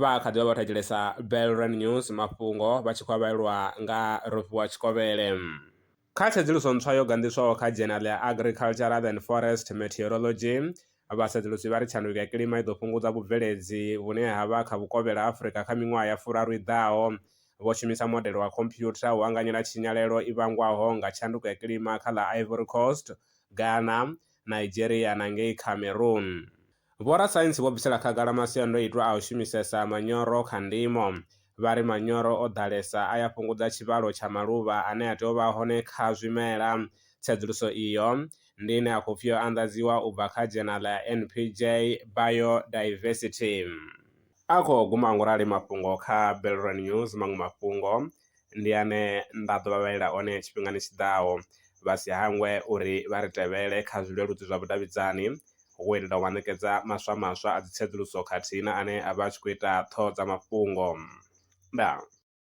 Vha kha ḓi vha vho thetshelesa Belren News mafhungo vha tshi khou a vhalelwa nga Rofhiwa Tshikovhele. Kha tsedzuluso ntswa yo ganḓiswaho kha dzhenala ya Agricultural and Forest Meteorology, vhasedzulusi vha ri tshanduko ya kilima i ḓo fhungudza vhubveledzi vhune ha vha kha vhukovhela ha Afrika kha miṅwaha ya furaru i ḓaho. Vho shumisa modele wa khomphyutha u anganyela tshinyalelo i vhangwaho nga tshanduko ya kilima kha ḽa Ivory Coast, Ghana, Nigeria na ngei Cameroon. Vhorasaintsi vho bvisela khagala masiandoitwa a u shumisesa manyoro kha ndimo. Vha ri manyoro o ḓalesa a ya fhungudza tshivhalo tsha maluvha ane a tea u vha hone kha zwimela. Tsedzuluso iyo ndi ine ya khou pfi yo anḓadziwa u bva kha dzhenala ya NPJ Biodiversity. A khou guma ngorali mafhungo kha Belron News, maṅwe mafhungo ndi ane nda ḓo vha vhalela one tshifhingani tshiḓaho. Vha si hangwe uri vha ri tevhele kha zwileludzi zwa vhudavhidzani hu itela u vha ṋekedza maswa maswa a dzi tsedzuluso khathihi na ane a vha a tshi khou ita ṱhoho dza mafhungo. Ndaa.